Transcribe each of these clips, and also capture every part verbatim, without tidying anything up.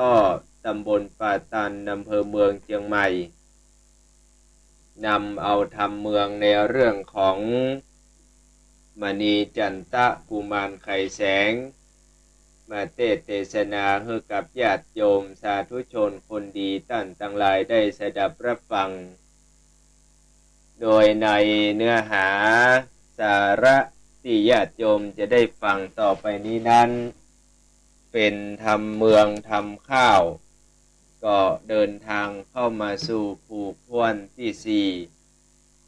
ต้อ ตำบลป่าตัน อำเภอเมืองเจียงใหม่ นำเอาธรรมเมืองในเรื่องของมณีจันตะกุมารไขแสง มาเตสน์เตสนาหื้อกับญาติโยมสาธุชนคนดีต้านตังหลายได้สดับรับฟัง โดยในเนื้อหาสาระตี้ญาติโยมจะได้ฟังต่อไปนี้นั้น เป๋นธรรมเมืองธรรมข้าว ก็เดินทางเข้ามาสู่ภูถ้วนตี้สี่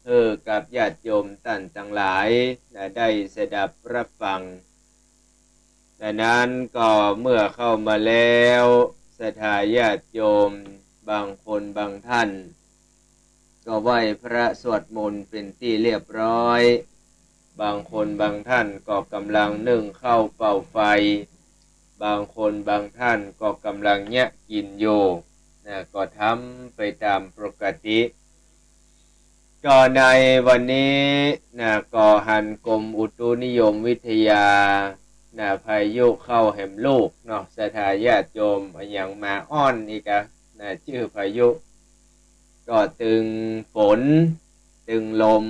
หื้อกับญาติโยมต้านตังหลายนะได้สดับรับฟัง ดังนั้นก็เมื่อเข้ามาแล้ว ศรัทธาญาติโยมบางคนบางท่าน ก็ไหว้พระสวดมนต์เป๋นตี้เรียบร้อย บางคนบางท่านก็ก่ำลังนึ่งข้าวเป่าไฟ บางคนบางท่านก็ก่ำลังเยียะกิ๋นอยู่นะ ก็ทำไปต๋ามปกติ ก็ในวันนี้นะ ก็หันกรมอุตุนิยมวิทยานะ พายุเข้าแหมลูกเนาะ ศรัทธาญาติโยม อะหยังมาอ้อนอีกอะนะ จื้อพายุ ก็ตึงฝน ตึงลม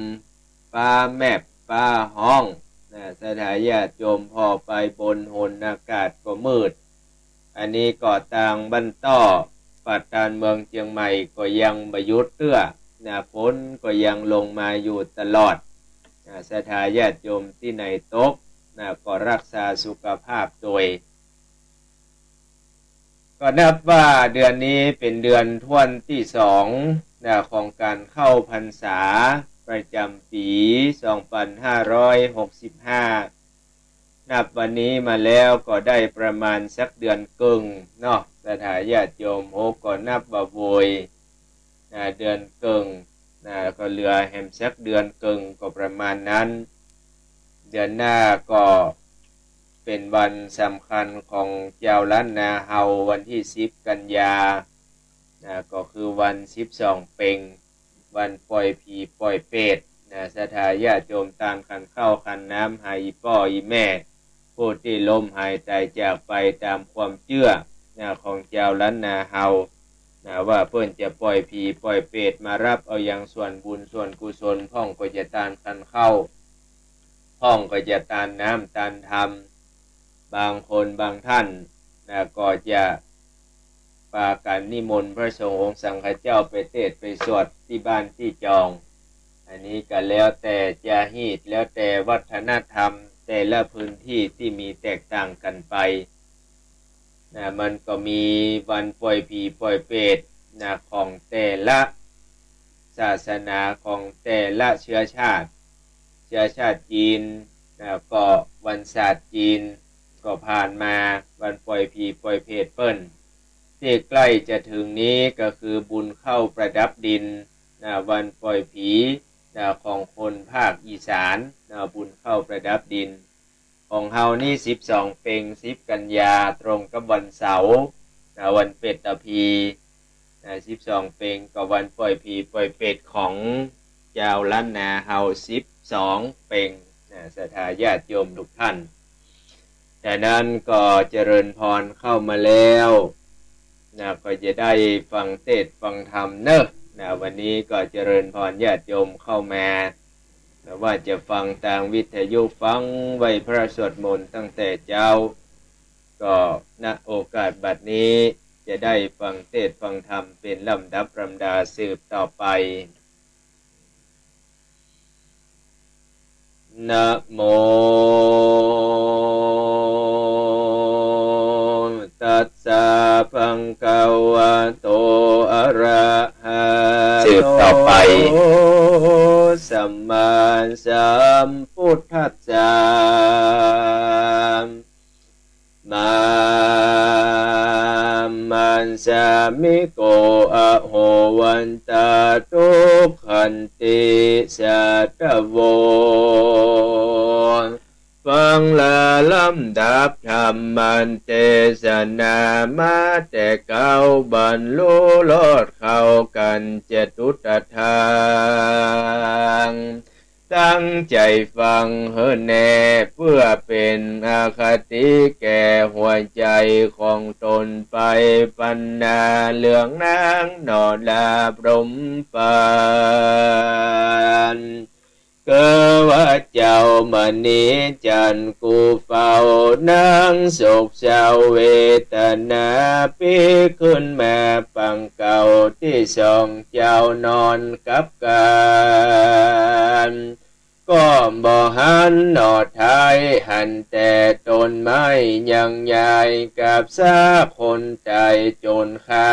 ฟ้าแมบ ฟ้าฮ้องนะ ศรัทธาญาติโยม ผ่อไปบนหนอากาศก็มืด อันนี้ก็ตางบ้านต้อ ป่าตัน เมืองเจียงใหม่ก็ยังบ่หยุดเตื้อนะ ฝนก็ยังลงมาอยู่ตลอดนะ ศรัทธาญาติโยมตี้ไหนตกนะ ก็รักษาสุขภาพตวย ก็นับว่าเดือนนี้เป๋นเดือนถ้วนตี้สองนะ ของก๋านเข้าพรรษาประจ๋ำปี๋สองปันห้าร้อยหกสิบห้า นับวันนี้มาแล้วก็ได้ประมาณสักเดือนเกิ่งเนาะ ศรัทธาญาติโยม โห ก็นับว่าโวยนะ เดือนเกิ่งนะ ก็เหลือแหมสักเดือนเกิ่งก็ประมาณนั้น เดือนหน้าก็เป๋นวันสำคัญของจาวล้านนาเฮา วันตี้สิบกันยานะ ก็คือวันสิบสองเป็ง วันป่อยผีป่อยเปรตนะ ศรัทธาญาติโยม ตานขันข้าวขันน้ำหาอี่ป้ออี่แม่ ผู้ตี้ล้มหายต๋ายจากไปต๋ามความเจื้อนะของจาวล้านนาเฮานะ ว่าเปิ้นจะป่อยผีป่อยเปรตมาฮับเอายังส่วนบุญส่วนกุศล พ่องก็จะตานขันข้าว พ่องก็จะตานน้ำตานธรรม บางคนบางท่านนะ ก็จะปากั๋นนิมนต์พระสงฆ์องค์สังฆเจ้าไปเตสน์ไปสวดตี้บ้านตี้จอง อันนี้ก็แล้วแต่จารีต แล้วแต่วัฒนธรรมแต่ละพื้นตี้ตี้มีแตกต่างกั๋นไปนะ มันก็มีวันป่อยผีป่อยเปรตนะ ของแต่ละศาสนา ของแต่ละเชื้อชาติ เชื้อชาติจีนนะ ก็วันศาสตร์จีนก็ผ่านมา วันป่อยผีป่อยเปรตเปิ้น ตี้ใก้จะเถิงนี้ก็คือบุญข้าวประดับดินนะ วันป่อยผีนะ ของคนภาคอีสานนะ บุญข้าวประดับดิน ของเฮานี่สิบสองเป็ง สิบกันยา ตรงกับวันเสาร์นะ วันเปตพีนะ สิบสองเป็งก็วันป่อยผีป่อยเปรตของจาวล้านนาเฮา สิบสองเป็งนะ ศรัทธาญาติโยมทุกท่าน ฉะนั้นก็เจริญพรเข้ามาแล้วนะ ก็จะได้ฟังเตสน์ฟังธรรมเนาะนะ วันนี้ก็เจริญพรญาติโยมเข้ามา แต่ว่าจะฟังตางวิทยุ ฟังไหว้พระสวดมนต์ตั้งแต่เจ๊า ก็ ณ โอกาสบัดนี้จะได้ฟังเตสน์ฟังธรรมเป๋นลำดับลำดาสืบต่อไป นะโม ตัสสะ ภะคะวะโต อะระหะโต สืบต่อไป สัมมาสัมพุทธัสสะ มะ มัสสามิโก อะโห วันตา ทุกขันติ สาธะโว ฟังลำดับธรรมเตสนามาแต่เก๊า บรรลุรอดเข้ากัญจตุตฏฐัง ตั้งใจ๋ฟังหื้อแน่ เปื้อเป๋นอคติแก่หัวใจ๋ของต๋นไป ปันนาเรื่องนางหน่อลาพรหมปัน เกอว่าเจ้ามณีจันทร์กู้เฝ้า นางโศกเศร้าเวทนา ปิ๊กขึ้นมาปางเก่า ตี้สองเจ้านอนกับกั๋น ก็บ่หันหน่อไท้ หันแต่ต้นไม้ยังใหญ่ กับซากคนต๋ายจ๋นคา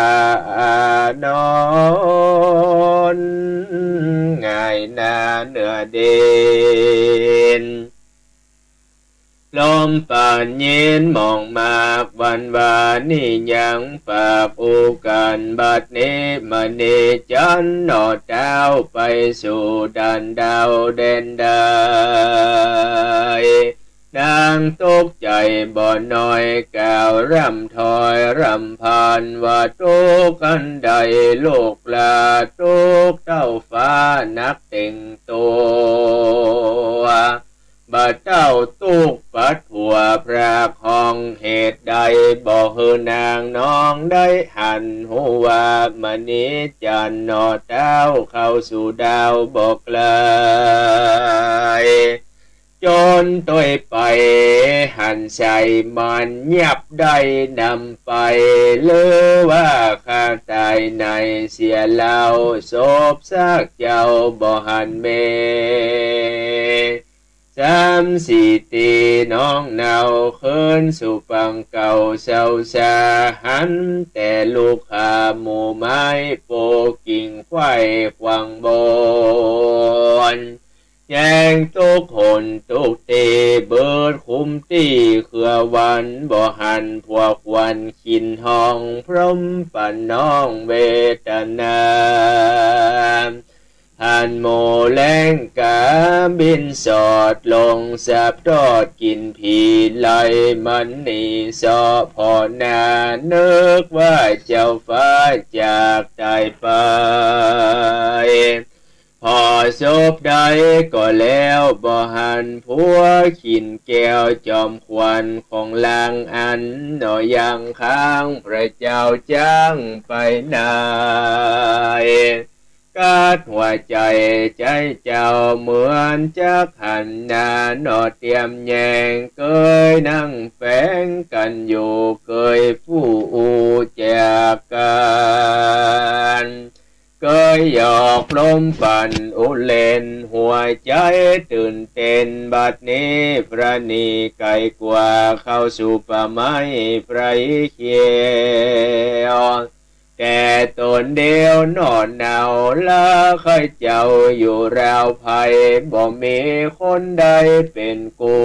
หนอนหงายหน้าเนื้อดิน ลมปานยินหมองมากวันวานี้ยังปากอู้กั๋น บัดนี้มณีจันทร์หน่อเต๊าไปสู่ด่านดาวแดนใด นางตกใจ๋บ่น้อย กล่าวร่ำถ้อยรำพันว่า ตุ๊กข์อันใดลูกหล่า ตุ๊กข์เต้าฟ้านักเต็มตั๋ว บ่าเต้าตุ๊กข์ปัดหัวพรากห้อง เหตุใดบ่หื้อนางนองได้หันฮู้ว่า มณีจันทร์หน่อเต๊าเข้าสู่ดาวบ่ไกล จ๋นตวยไปหันใส่มันยับได้นำไป หรือว่าฆ่าต๋ายในเสียแล้ว ศพซากเจ้าบ่หันเม สามสี่ตี๋นองเน่า คืนสู่ปางเก่าเศร้าซา หันแต่ลูกขาหมู่ไม้ โปกิ่งไขว้ขวางบน แยงตุ๊กหนตุ๊กตี้ เบิดคุ้มตี้เครือวัน บ่หันผัวขวัญขินห้อง พรหมปันนองเวทนา หันหมู่แลงก๋าบินสอดลง สาบตอดกิ๋นผีไล่มันหนีเซาะผ่อหน้า นึกว่าเจ้าฟ้าจากต๋ายไป ผ่อศพใดก็แล้ว บ่หันผัวขินแก้วจอมขวัญของลางอันหน่อยังค้าง พระเจ้าจ้างไปไหน กัดหัวใจ๋ใจ๋เจ้าเหมือนจักหันหน้าหน่อเตียมแยง เกยนั่งแฝงกั๋นอยู่ เกยฟู่อู้จากกั๋น เกยหยอกลมปั่นอู้เล่น หัวใจ๋ตื่นเต้น บัดนี้พระนีไก๋กว่า เข้าสู่ป่าไม้ไพรเขียว แต่ต๋นเดียวหน่อเนา ละใค่เจ้าอยู่ราวไพร บ่มีคนใดเป๋นกู้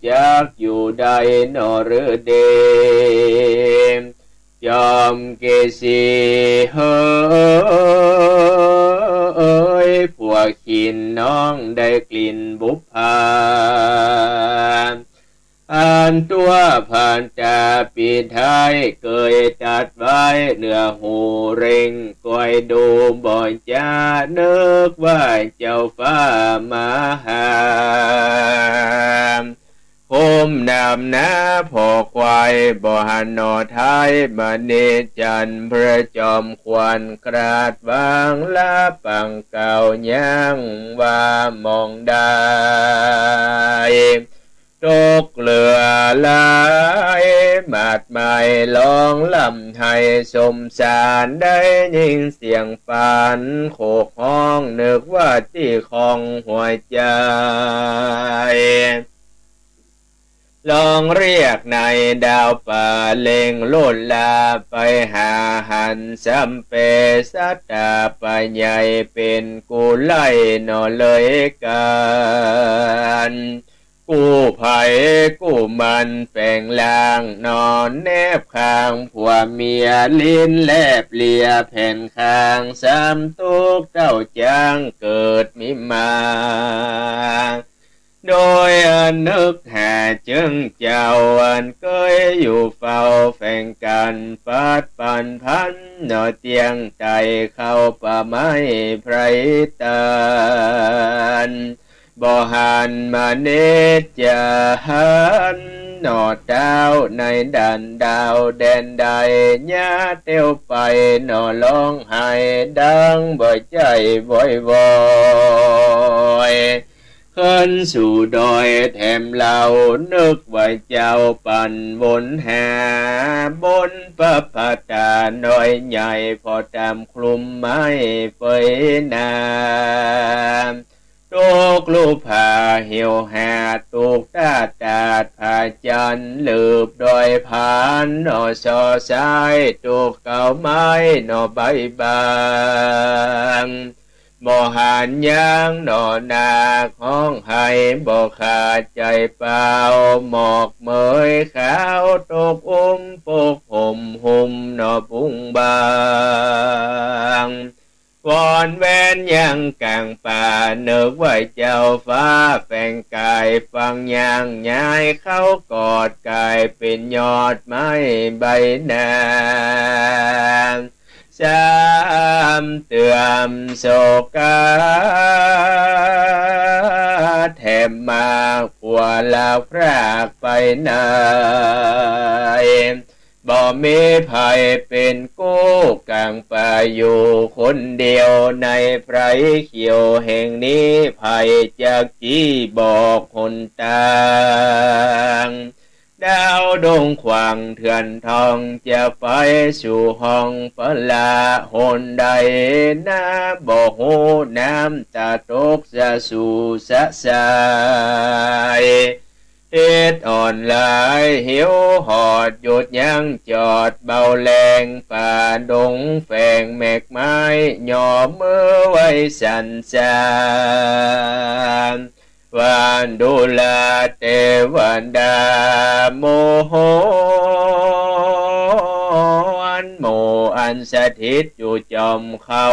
จักอยู่ได้หน่อหรือเด จอมเกสีเหย ผัวขินน้องได้กลิ่นบุปผา อันตั๋วผ่านต๋าปิดท้าย เกยตรัสไว้เหนือหูเร่ง ก้อยดูบ่จ๋า นึกว่าเจ้าฟ้ามาหา คมนำหน้าผ่อควาย บ่หันหน่อไท้ มณีจันทร์พระจอมขวัญ กราดวางละปางเก่า ยังว่าหม่องได้ ตกเหลือหลาย หมาดไหม้ร้องร่ำไห้สมสาร ได้ยินเสียงปานโขกฮ้อง นึกว่าตี้ของหัวใจ๋ ร้องเรียกในดาวป่า เร่งโลดลาไปหา หันสำเปสัตตาปาใหญ่ เป๋นกู้ไล่หน่อเลยกั๋น กู้ไผกู้มันแฝงร่าง นอนแนบข้างผัวเมีย ลิ้นแลบเลียแผ่นข้าง ซ้ำตุ๊กข์เต้าจ๊างเกิดมีมา โดยอันนึกหาเจิงเจ้า อันเกยอยู่เฝ้าแฝงกั๋น ปัดปันพันหน่อเตียงไต่ เข้าป่าไม้ไพรตาน บ่หันมเนตรจะหันหนอเต้า ในด่านดาวแดนใด เยียะเตียวไปหนอฮ้องไห้ ดังบ่ใจ๋วอยวอย ขึ้นสู่ดอยแถมเล่า นึกว่าเจ้าปั๋นวนหา บนประพาสดอยใหญ่ ผ่อต๋ามคลุมไม้เฟยหนา ตกลู่ผาเหี่ยวหาด ตกตาดตาดผาจันทร์ ลืบดอยผานหนอซอสาย ตกเกาไม้หนอใบบาง บ่หันยังหนอนาคฮ้องไห้ บ่ขาดใจ๋เปล่า หมอกเหมยขาว ตกอุ้มปกห่ม หุ้มหนอปุงบาง วอนแววยังก๋างป่า นึกว่าเจ้าฟ้าแฝงก๋าย ฟังยังย้ายเข้ากอด ก๋ายเป๋นยอดไม้ใบหนา สามเตื้อมโศกา แถมมากผัวลาพรากไปไหน บ่มีใผเป๋นกู้ก๋างป่า อยู่คนเดียวในไพรเขียวแห่งนี้ ใผจักจี้บอกหนตาง ดาวดวงขว้างเถื่อนทอง จะไปสู่ห้องปลาหนใดนา บ่ฮู้น้ำต๋าตกจะสู่สะสาย ทิศอ่อนหลาย หิวหอดหยุดยั้งจอด เบาแรงป่าดงแฝงแมกไม้ ย่อมือไหว้สันสา ว่าดูราเตวดา หมู่หนหมู่อันสถิตอยู่จอมเขา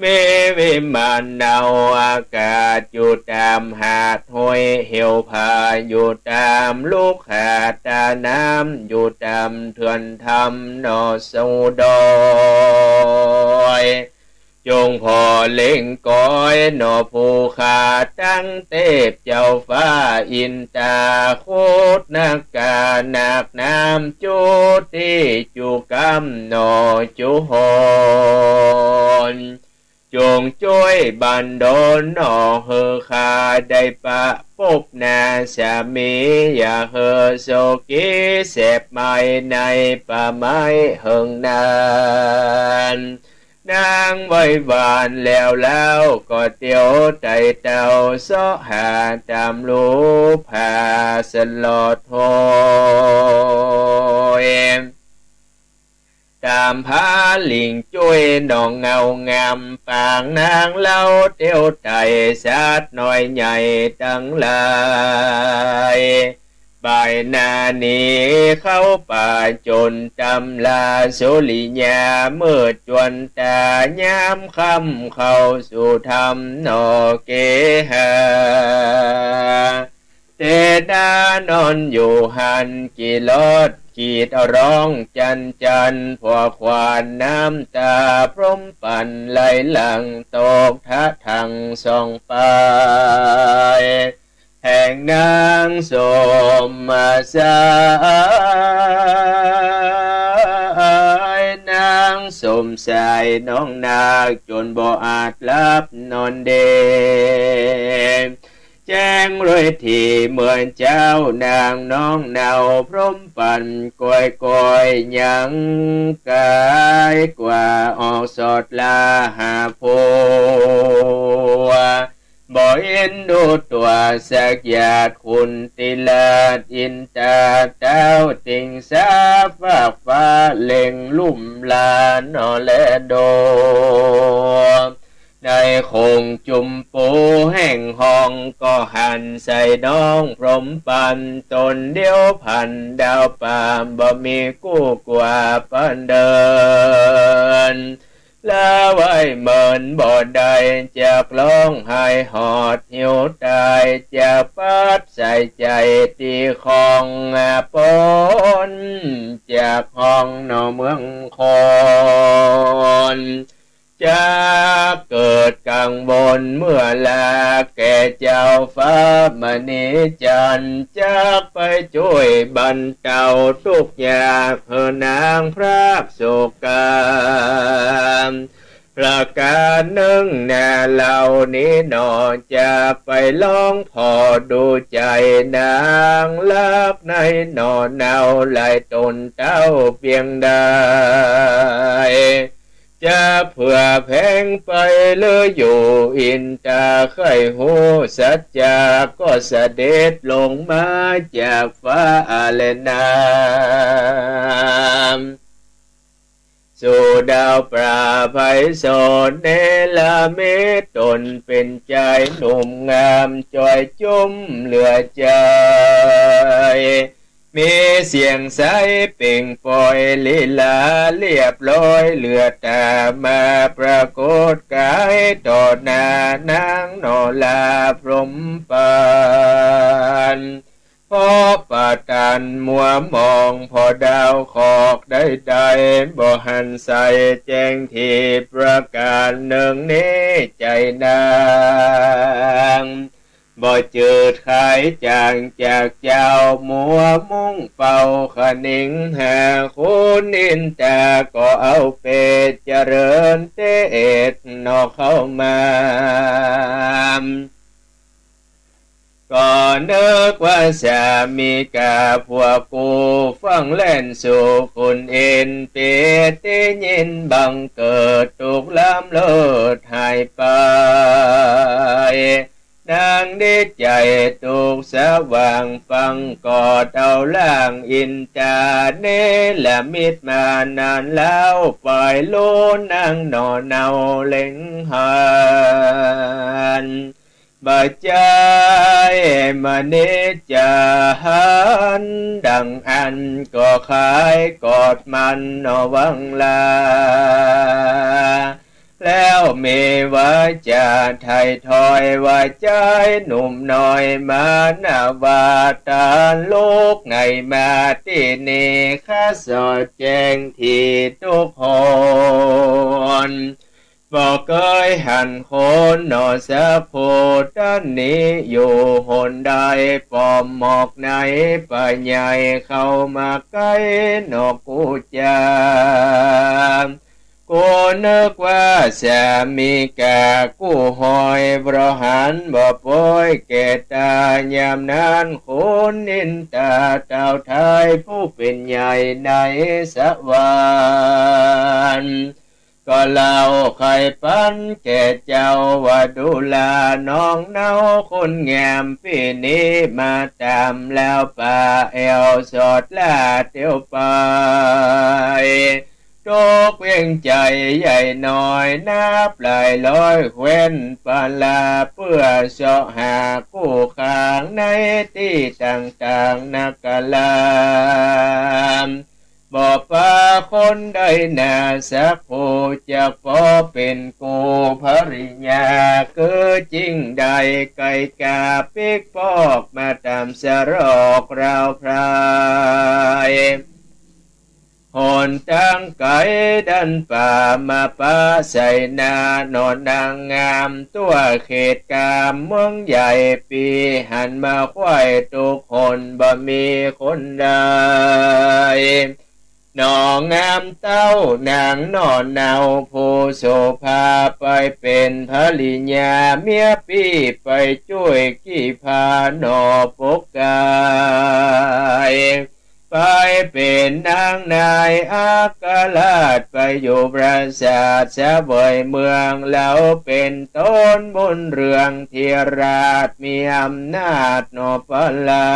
มีวิมานเนาอากาศ อยู่ต๋ามหาดห้วยเหวผา อยู่ต๋ามลุกหาดต๋าน้ำ อยู่ต๋ามเถื่อนถ้ำหนอสู่ดอย จงผ่อเล็งกอยหนอผู้ข้า ตังเตพเจ้าฟ้าอินต๋า ครุฑนาคานาคน้ำ จุติจุกรรมหนอจุหน จงจ้วยบันดลหนอ หื้อข้าได้ปะปบนาสามี อย่าหื้อโศกีแสบไหม้ ในป่าไม้เหิงนาน นางไหว้หวานแล้ว แล้วก็เตียวไต่เต้า เซาะหาต๋ามลู่ผาสลอดโหย ต๋ามผาหลิงจ้วยหนองเงางาม ปางนางเล้าเตียวไต่ สัตว์น้อยใหญ่ตังหลาย บ่ายหน้าหนีเข้าป่าจนต๋ามลา สุริยามืดจวนต๋า ยามค่ำเข้าสู่ถ้ำหนอเกหา เตดานอนอยู่หั้น กี่รอดขีดร้องจันจัน ผัวขวัญน้ำต๋าพรหมปัณฑ์ไหลหลั่ง ตกทะถังสองปาย แห่งนางสมสาย นางสมสายน้องนาค จนบ่อาจหลับนอนเด แจ้งรวยถี่เหมือนเจ๊า นางน้องเนาพรหมปัณฑ์ กอยกอยยังก๋ายกว่า ออกสอดลาหาผัว บ่เอ็นดูตั๋วสักหยาด คุณติราชอินต๋า เต้าติงสาฟากฟ้า เล็งลุ่มลานหนอแลดู ในคงจุมปูแห่งห้อง ก็หันใส่น้องพรหมปัณฑ์ ต๋นเดียวพันดาวปาม บ่มีกู้กว่าปานเดิน ละไว้เมินบ่ได้ จักฮ้องไห้หอดหิวต๋าย จักปัดสายใจ๋ตี้ข้องปน จักฮ้องหนอเมืองคน จักเกิดกังวลเมื่อลาแก่เจ้าฟ้ามณีจันทร์ จักไปจ้วยบรรเทาตุ๊กข์ยากหื้อนางพรากโศกา ประก๋านนึ่งนาเหล่านี้หนอ จักไปลองผ่อดูใจ๋นาง ลักษณะหน่อเนาหลายต๋นเต้าเปียงใด จักเผื่อแผงไปหรืออยู่ อินตาใค่ฮู้สัจจะ ก็เสด็จลงมาจากฟ้าแลนา สู่ดาวประไพศาลเนรมิตต๋นเป๋นจายหนุ่มงามจ่อยจุ้มเหลือใจ๋ มีเสียงใสเปล่งปล่อยลีลาเรียบร้อยเหลือต๋า มาปรากฏก๋ายต่อหน้านางหนอลาพรหมปาน เพราะประตานมัวหมองผ่อดาวขอกใดๆ บ่หันใสแจ้งตี้ประก๋านนึ่งนี้ ใจ๋นางบ่จืดคลายจ๋างจากเจ้า มัวมุ่งเฝ้าคะนิงหา คุณอินตาก็เอาเปรตเจริญเตศหนอเข้ามา ก็นึกว่าสามิกาผัวกู้ ฟั่งแล่นสู่คุณอินทร์ เปรตตี้ยินบังเกิดตุ๊กข์ล้ำเลิศหายไป นางดีใจ๋ตุ๊กข์สว่าง ฟั่งกอดเอาร่างอินตา เนรมิตมานานแล้ว ปล่อยโลนางหนอเนาเล็งหัน บ่ใจ้มณีจันทร์ดังอั้น ก็ขายกอดมันหนอหวังลา แล้วมีวาจ๋าไถ่ถ้อยว่า จายหนุ่มน้อยมานาวา ตานลุกไหนมาตี้นี่ ข้าสอดแจ้งตี้ตุ๊กคน บ่เกยหันคนหนอสักผู้ ต้านนี้อยู่หนใด ป้อมหมอกไหน ป่าใหญ่เข้ามาใก้หนอกู้จา กูนึกว่าสามิกากู้หอย เพราะหันบ่ปอยแก่ต๋า ยามนั้นคุณอินตาเต้าไท้ผู้เป๋นใหญ่ในสวรรค์ ก็เล่าไขปันแก่เจ้าว่า ดูราน้องเนาคนงามปี้นี้มาต๋ามแล้ว ป่าแอ่วสอดล่าเตียวไป ตกเวียงใจ๋ใหญ่น้อยนับหลายร้อยแคว้น ปาลาเปื้อเซาะหากู้คางในตี้ต่างๆ นักกาลา บ่ปาคนใดนาสักผู้ จักปอเป๋นกู้ภริยา คือจึ่งได้ไก่กาปิ๊กปอกมาต๋ามสะรอกราวพราย หนตางไก๋ดันป่ามาปะใส่นาหนอนางงาม ตั๋วเขตกามเมืองใหญ่ ปี้หันมาใค่ตุ๊กหนบ่มีคนใด หนองามเต้านางหนอเนาผู้โสภา ไปเป๋นภริยาเมียปี้ ไปจ้วยกี้พาหนอปกกาย ไปเป๋นนางนายอัครราช ไปอยู่ปราสาทเสวยเมือง แล้วเป๋นต้นบุญเรือง เตียราชมีอำนาจหนอปะลา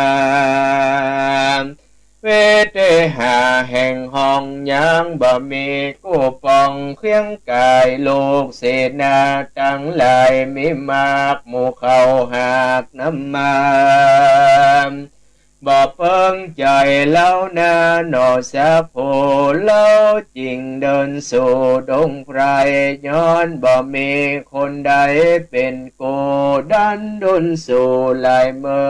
เวเตหาแห่งห้องยังบ่มีกู้ปอง เคียงก๋ายลูกเสนาตังหลาย มีมากหมู่เขาหากนำมา บ่เปิงใจ๋เล้านาหนอสักผู้ เล้าจึ่งเดินสู่ดงไพร ย้อนบ่มีคนใดเป๋นกู้ ดันด้นสู่หลายเมื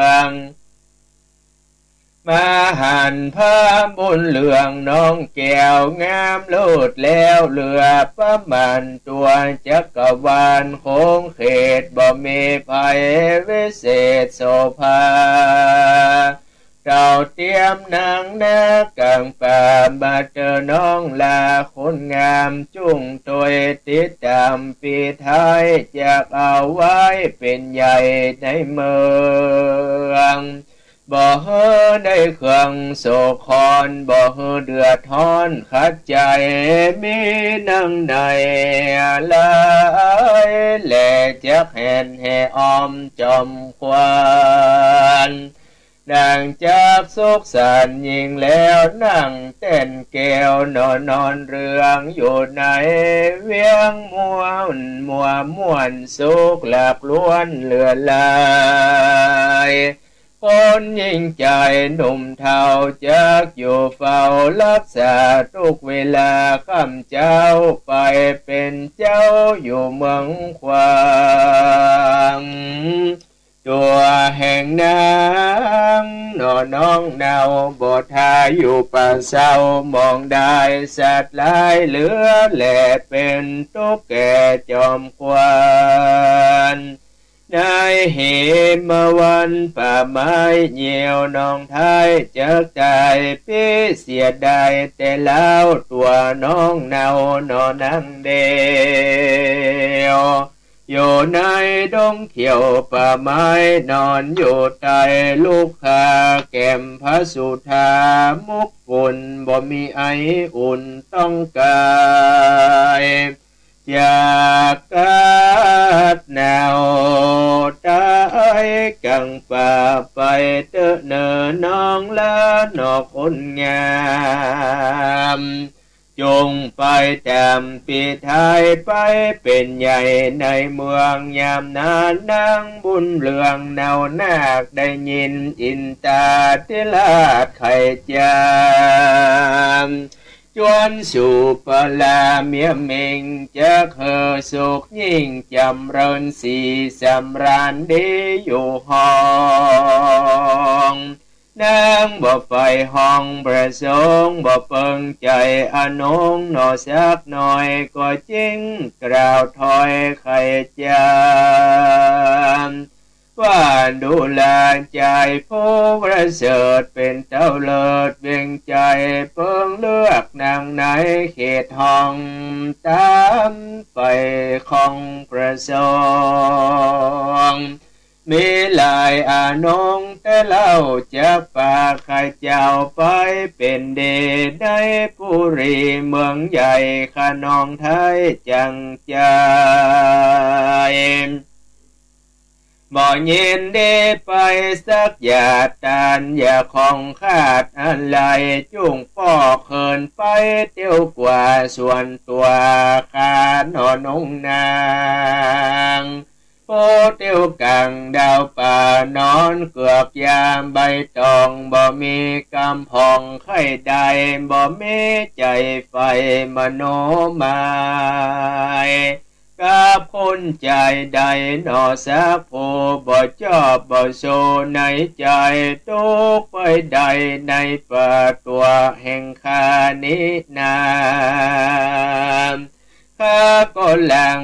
อง มาหันพระบุญเรืองน้องแก้วงามเลิศแล้วเหลือประมาณ ตั๋วจักรวาลขงเขตบ่มีใผวิเศษโสภา เต้าเตียมนางนากั๋งป่า บ่าเต๊อะน้องหล้าคนงาม จุ่งตวยติดต๋ามปิดท้าย จักเอาไว้เป๋นใหญ่ในเมือง บ่หื้อได้เครื่องโสภณ บ่หื้อเดือดฮ้อนขัดใจ๋ มีนังใดหลายแล จักแห่นแห่อ้อมจอมควร นางจักสุขสันต์ยิ่งแล้ว นั่งแต้นแก้วหนอนอนเรื่อง อยู่ในเวียงม่วน มัวม่วนสุขหลากล้วนเหลือหลาย คนยิ่งใจ๋หนุ่มเฒ่า จักอยู่เฝ้ารักษาทุกเวลา ค่ำเจ๊าไปเป๋นเจ้าอยู่เมืองขวาง ตั๋วแห่งนางหนอน้องเนา บ่ถ้าอยู่ป่าเซา มองได้สัตว์หลายเหลือแล เป๋นตุ๊กข์แก่จอมควร ในเหมวันป่าไม้เหี่ยวหนองไท้ จักต๋ายปี้เสียดายแต่ลาว ตั๋วน้องเนาหนอนางเดียว อยู่ในดงเขียวป่าไม้ นอนอยู่ใต้ลุกขา แก้มผะสุธามุกฝุ่น บ่มีไออุ่นต้องกาย จากกัดหนาวต๋ายกั๋งป่า ไปเต๊อะเน่อน้องหล้าหนอคนงาม จุ่งไปต๋ามปิดท้าย ไปเป๋นใหญ่ในเมือง ยามนั้นนางบุญเรืองเนานาค ได้ยินอินตาธิราชใค่จ๋า จวนสู่ปราเมียหมิ่ง จักหื้อสุขยิ่งจ๋ำเริญ สีสำราญดีอยู่ห้อง นางบ่ใฝ่ห้องพระสงฆ์ บ่เปิงใจ๋อนงหนอสักหน่อย ก็จึงกล่าวถ้อยใค่จ๋า ว่าดูราใจ๋ผู้ประเสริฐ เป๋นเต้าเลิศเวียงใจ๋ เปิงเลือกนางในเขตห้อง ต๋ามใฝ่ของพระสงฆ์ มีหลายอนงแต่เล่า จักปาข้าเจ้าไปเป๋นดี ในปุรีเมืองใหญ่ ข้าน้องไท้จังใจ๋ บ่ยินดีไปสักหยาด ต้านอย่าข้องขาดอันใด จุ่งป้อเขินไปเตียวกว่า ส่วนตั๋วข้าหนอนงนาง ผู้เตียวก๋างดาวป่า นอนเกือกยามใบตอง บ่มีกำผ่องใค่ใด บ่มีใจ๋ใฝ่มโนมาย กับคนใจ๋ใดหนอสักผู้ บ่จอบบ่โสในใจ๋ ตุ๊กข์ไปใดในป่าตั๋วแห่งข้านี้นา ข้าก็ลัง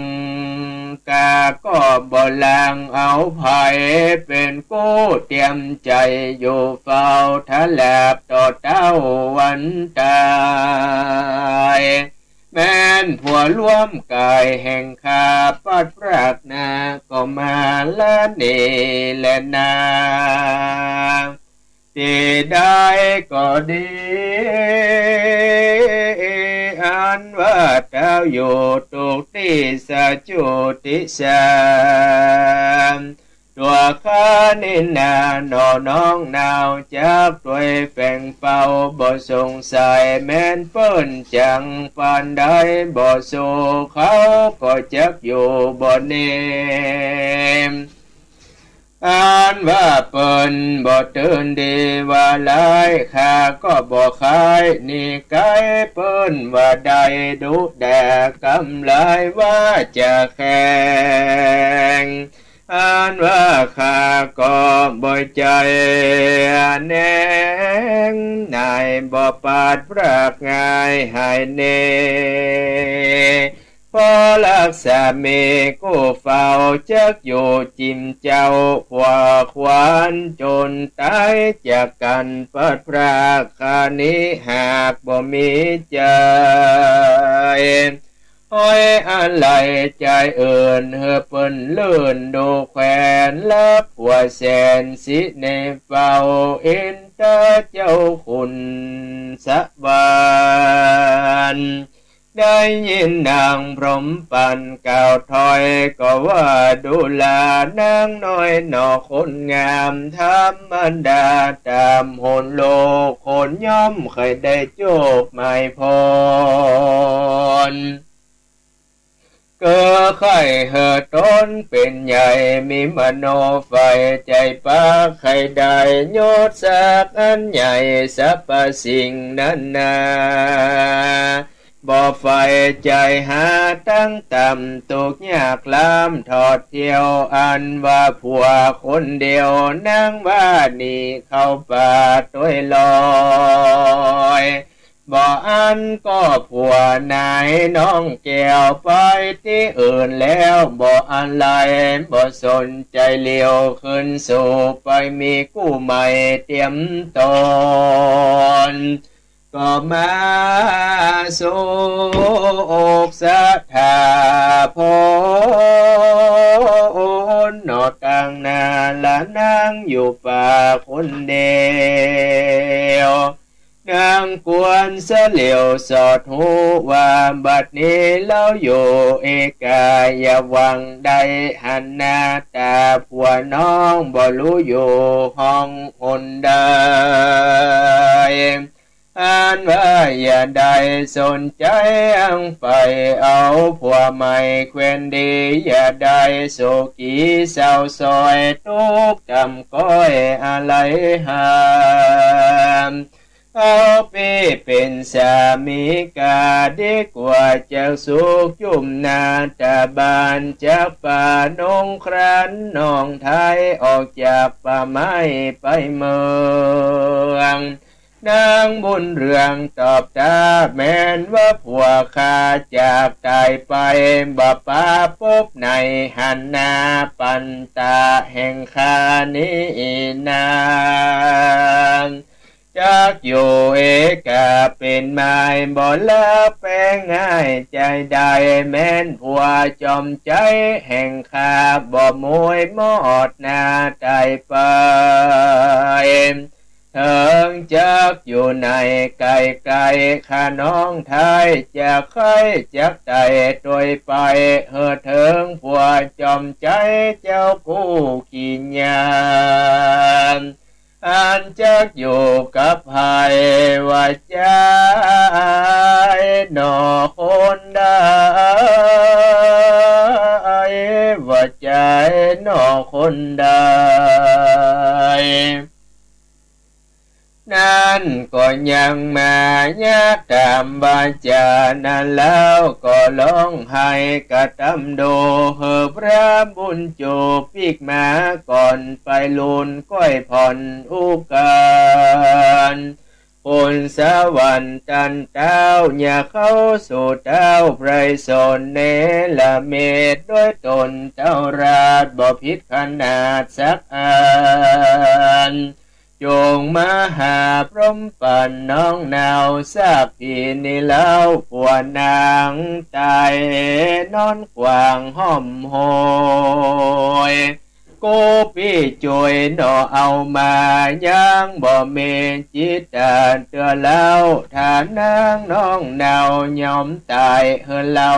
ข้าก็บ่ลังเอาใผ เป๋นกู้เตียมใจ๋อยู่เฝ้า ถลาบต่อเต้าวันต๋าย แม้นผัวร่วมก๋ายแห่งข้า ปัดพรากนาก็มาละนี้แลนา ตี้ใดก็ดี อันว่าเต้าอยู่ตุ๊กตี้สาจุติสา ตั๋วข้านี้นาหนอน้องนาว จักตวยแฝงเฝ้าบ่สงสัย แม้นเปิ้นจังปานใดบ่สู้ เขาก็จักอยู่บ่นิ่ม อันว่าเปิ้นบ่ตื่นดีว่าร้าย ข้าก็บ่คายหนีไก๋ เปิ้นว่าได้ดุด่ากำลายว่าจ๋าแข็ง อันว่าข้าก็บ่ใจ้แหนงหน่าย บ่ปราดพรากง่ายหายแน่ เพราะลักษมีกู้เฝ้าจักอยู่จิมเจ้า ผัวขวัญจนต๋ายจากกั๋น ปราดพรากข้านี้หากบ่มีใจ้ ห้อยอาลัยใจ้อื่น หื้อเปิ้นลื่นดูแควน ลักผัวแสนสิเนเฝ้า อินทร์เจ้าขุนสวรรค์ ได้ยินนางพรหมปัณฑ์กล่าวถ้อย ก็ว่าดูหลานนางน้อยหน่อคนงาม ธรรมดาต๋ามหนโลก คนย่อมใค่ได้โจคหมายผล เก๋อใค่หื้อต๋นเป๋นใหญ่ มีมโนใฝ่ใจ๋ปรารถนา ใค่ได้ยศศักดิ์อันใหญ่ สรรพสิ่งนานา บ่ใฝ่ใจ๋หาตังต่ำ ตุ๊กข์ยากล้ำถอดเที่ยว อันว่าผัวคนเดียวนางว่าหนีเข้าป่าตวยลอย บ่อั้นก็ผัวนายน้องแก้วไปตี้อื่นแล้ว บ่อาลัยบ่สนใจ๋เหลียว คืนสู่ไปมีกู้ใหม่เตียมต๋น ก็มาสู่อกศรัทธาผล หนอตังหน้าละนางอยู่ป่าคนเดียว นางควรเสียเหลียวสอดฮู้ว่า บัดนี้เฮาอยู่เอกา อย่าหวังได้หันหน้าต๋าผัวน้อง บ่ฮู้อยู่ห้องหนใด อันว่าอย่าได้สนใจ๋อั้งใฝ่ เอาผัวใหม่แควนดี อย่าได้โศกีเศร้าซ้อย ตุ๊กข์ต่ำก้อยอาลัยหา เอาปี้เป๋นสามีก๋าดีกว่า จักสุขจุ่มหน้าต๋าบาน จักปานงครันน้องไท้ ออกจากป่าไม้ไปเมือง นางบุญเรืองตอบต๋า แม่นว่าผัวข้าจากต๋ายไป บ่ปาปบในหันหน้าปันต๋าแห่งข้านี้นาง จักอยู่เอกาเป๋นหมาย บ่ลักแป๋งง่ายใจ๋ใด แม่นผัวจอมใจ๋แห่งข้า บ่มวยมอดหน้าต๋ายไป เถิงจักอยู่ไหนไก๋ๆ ข้าน้องไท้ จักใค่จักไต่ตวยไป หื้อเถิงผัวจอมใจ๋เจ้าผู้ขี้ยาม อันจักอยู่กับใผ ว่าใจ๋หนอคนใด ว่าใจ๋หนอคนใด นั้นก็ยังมาเยียะต๋ามวาจ๋านั้นแล้ว ก็ฮ้องไห้กระตำโด หื้อพระบุญจูปีกมาก่อน ไปลูนก้อยผ่อนอุกาล คนสวรรค์ตันเต้า อย่าเข้าสู่เต้าไพรสนเนรมิต ด้วยต๋นเต้าราชบ่ผิดขนาดสักอัน จงมาหาพรหมปัณฑ์น้องนาว สัพพีนี้เล่าผัวนางต๋ายนอนขว้างฮ่อมโหย กู้ปี้จ้วยหนอเอามา ยังบ่มีจิตตาเตื้อเล่า ถ้านางน้องนาวย่อมต๋าย หื้อเล่า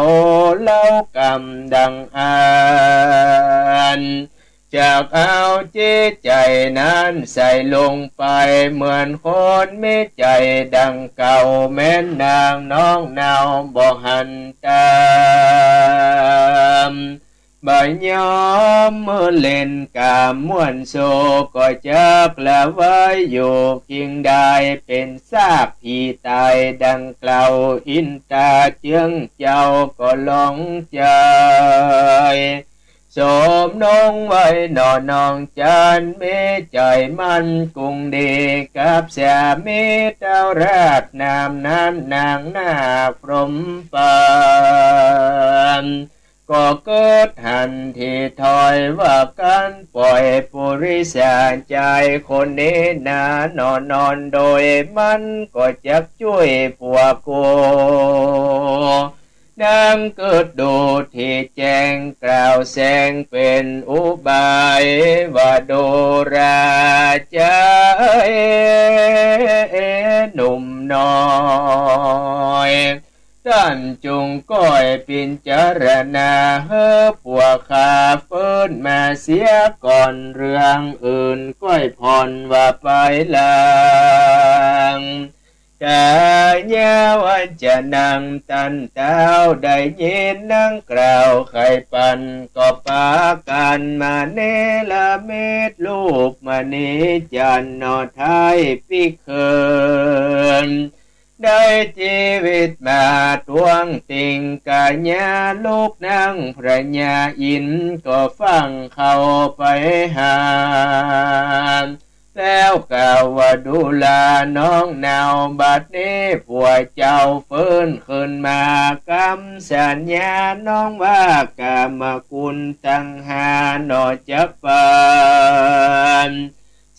เล่ากรรมดังอั้น จักเอาจิตใจ๋นั้นใส่ลงไป เหมือนคนมีใจ๋ดังเก่า แม้นนางน้องนาวบ่หันต๋าม บ่ยอมเมื่อเล่นก๋ามม่วนโศก ก็จักละไว้อยู่คิงใด เป๋นซากผีต๋ายดังเก่า อินตาเจื้องเจ้าก็หลงใจ๋ สมนงไว้หนอน้องจั๋น มีใจ๋มั่นกุ้งดี กับสามีเต้าราชนามนั้น นางนาคพรหมปาน ก็เกิดหันทีถ้อยว่า ก๋านป่อยปุริสาจ๋ายคนนี้นาหนอน้อง โดยมันก็จักจ้วยผัวกู นางเกิดดูทีแจ้ง กล่าวแสงเป๋นอุบายว่า ดูราจ๋ายหนุ่มน้อย ต้านจุ่งก้อยปิ๋นจารณา หื้อผัวข้าฟื้นมาเสียก่อน เรื่องอื่นก้อยผ่อนว่าไปหลัง กายาวัจจะนางตันเต้า ได้ยินนางกล่าวไขปัน ก็ปากั๋นมาเนรมิตรูปมณีจั๋นทร์หน่อไท้ปิ๊กเขิน ได้จีวิตมาตวงติ่ง กายาลูกนางพระยาอินทร์ ก็ฟั่งเข้าไปหา แล้วกล่าวว่า ดูราน้องเนา บัดนี้ผัวเจ้าฟื้นขึ้นมา กำสัญญาน้องว่ากามกุลตังห้าหน่อจักปาน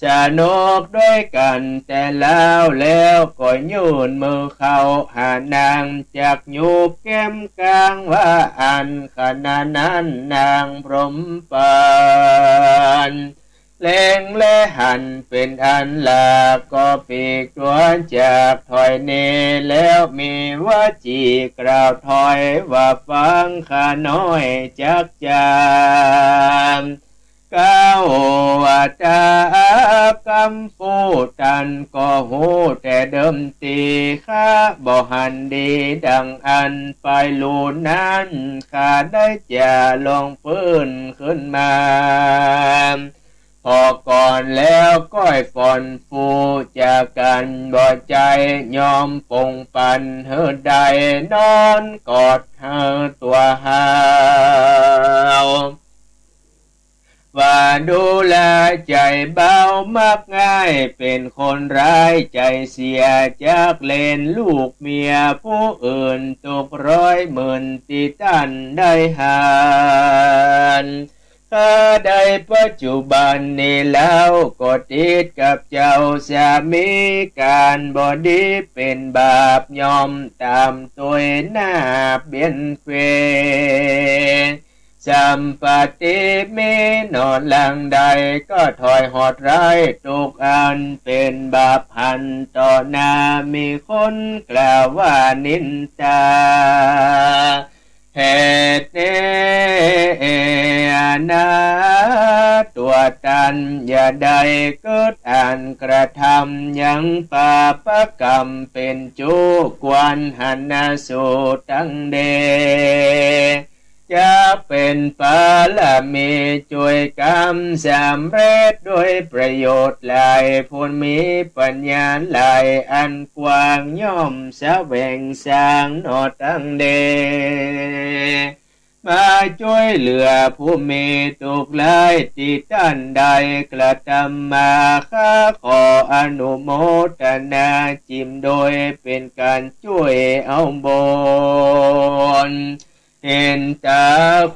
สนุกด้วยกั๋นแต่แล้ว แล้วก็ยื่นมือเข้าหานาง จักหยุบแก้มก๋างว่าอั้น ขณะนั้นนางพรหมปาน เล็งแลหันเป๋นอันหลาก ก็ปีกตั๋วจากถ้อยนี้ แล้วมีวจีกล่าวถ้อยว่า ฟังข้าน้อยจักจ๋า กล่าวว่า ต๋ากำฟู่ตันก็ฮู้แต่เดิมตี้ ข้าบ่หันดีดังอั้น ไปลูนั้นข้าได้จ๋าลองฟื้นขึ้นมา พอก่อนแล้วก้อยฝนฟู่จากกั๋นบ่ใจ้ ยอมปงปันหื้อได้นอนกอดหื้อตั๋วหาว ว่าดูราใจ๋เบามักง่าย เป๋นคนร้ายใจ๋เสีย จักเล่นลูกเมียผู้อื่น ตกร้อยหมื่นตี้ต้านได้หัน ข้าได้ปัจจุบันนี้แล้ว ก็ติดกับเจ้าสามี ก๋านบ่ดีเป๋นบาป ย่อมต๋ามตวยหน้าเบียดเบียน สัมปติมีหนอหลังใด ก็ถ้อยหอดร้ายทุกอัน เป๋นบาปหันต่อหน้า มีคนกล่าวว่านินตา เหตุนี้นาตั๋วตันอย่าได้เกิดอันกระทำยังปาปกรรม เป๋นจุกวนหันนาสูตังเด จะเป๋นปารมีจ้วยกำสำเร็จด้วยประโยชน์หลาย ผู้มีปัญญาหลายอันกว้างย่อมแสวงสร้างหนอตังเด มาจ้วยเหลือผู้มีทุกข์หลายตี้ต้านได้กระทำมา ข้าขออนุโมทนาจิ่มโดยเป๋นก๋านจ้วยเอาบุญ เห็นต๋า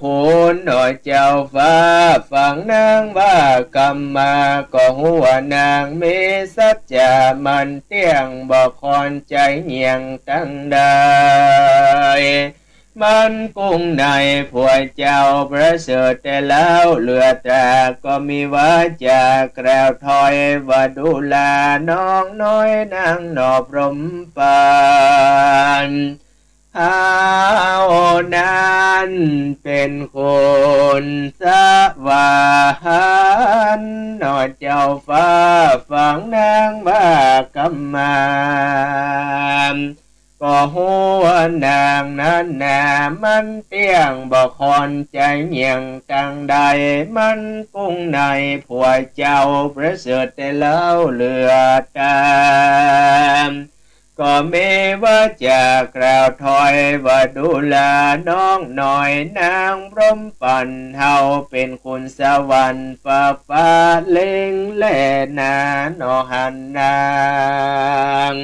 คุณหนอเจ้าฟ้า ฟังนางว่ากัมมา ก็ฮู้ว่านางมีสัจจะมั่นเตี้ยง บ่คลอนใจ๋เยี่ยงตังใด มันกุ้งในผัวเจ้าประเสริฐแต่แล้วเหลือตรา ก็มีวาจากล่าวถ้อยว่า ดูราน้องน้อยนางหนอพรหมปาน เฮานั้นเป๋นคนสวรรค์หนอเจ้าฟ้า ฟังนางว่ากัมมา ก็ฮู้ว่านางนั้นนามันเตี้ยง บ่คลอนใจ๋เยี่ยงตังใด มันกุ้งในผัวเจ้าประเสริฐแต่แล้วเหลือตรา ก็มีวาจากล่าวถอยว่า ดูราน้องน้อยนางพรหมปัณฑ์ เฮาเป๋นขุนสวรรค์ฟากฟ้าเล็งแลนา หนอหันนาง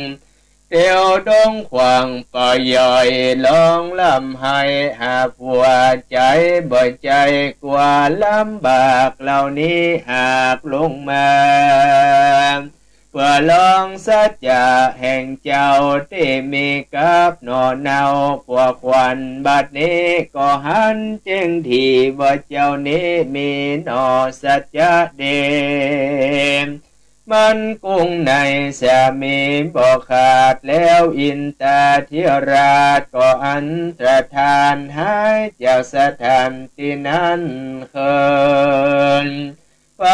เตียวดงขว้างป่าใหญ่ ฮ้องร่ำไห้หาผัว ใจ๋บ่ใจ๋กั๋วลำบากเหล่านี้หากลงมา เปื้อลองสัจจะแห่งเจ้าตี้มีกับหน่อเนา ผัวขวัญบัดนี้ก็หันแจ้งดี ว่าเจ้านี้มีหน่อสัจจะดี มั่นคงในสามีบ่ขาด แล้วอินทาธิราชก็อันตรธาน หายจากสถานตี้นั้นเคิน ไป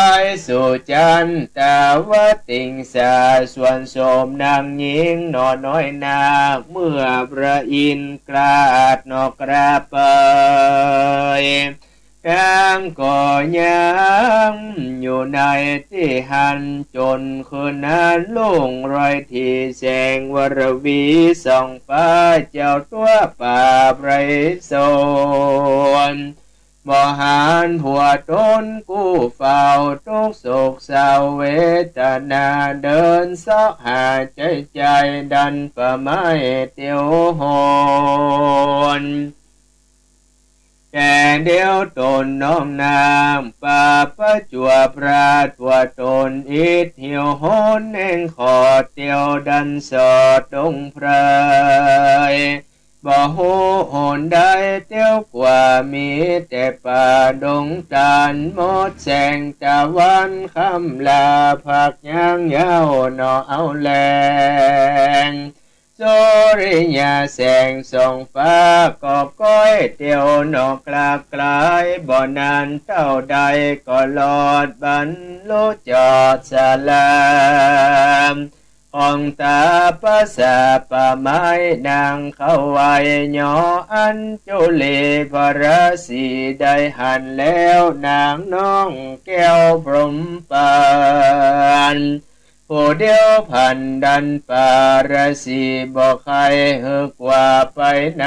สู่จั๋นตาวติงสา ส่วนโสมนางหญิงหน่อน้อยนาค เมื่อพระอินทร์กล้าอาสน์หนอกราบไป นางก็ยังอยู่ในตี้หั้น จ๋นคืนนั้นรุ่งโรยดี แสงวรวีส่องฟ้า เจ้าตั๋วป่าไพรสน บ่หันผัวต๋นกู้เฝ้า ตุ๊กข์โศกเศร้าเวทนา เดินเซาะหาใจ๊ใจ๋ ดันป่าไม้เตียวหน แต่เดียวต๋นน้องนาง ปาประจวบพลาดผัวต๋น อิดหิวโหยแหน่งขอด เตียวดันสอดดงไพร บ่ฮู้หนใดเตียวกว่า มีแต่ป่าดงตาล หมดแสงตะวันค่ำลา พักยั้งเย้าหน่อเอาแลง สุริยะแสงส่องฟ้าก็ก้อยเตียวหนอกลากลาย บ่นานเต้าใดก็รอดบรรลุจอดสารา ของตาประสาทป่าไม้นางเข้าไหว้ หนออัญจุลีพระราศีได้หันแล้ว นางน้องแก้วพรหมปัณฑ์ ผู้เดียวพันดันปาราศี บ่ใค่หื้อกว่าไปไหน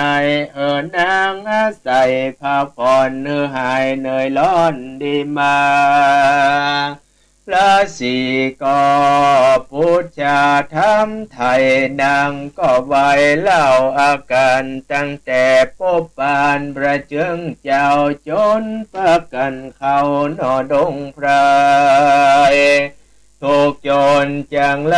หื้อนางอาศัยพักผ่อน หื้อหายเหนื่อยร้อนดีมา ราศีก็ปู๋จาถามไถ่ นางก็ไหว้เล่าอาก๋าน ตั้งแต่ปบปานพระเจิงเจ้า จ๋นปากั๋นเข้าหนอดงไพร ทุกข์จ๋นจังไร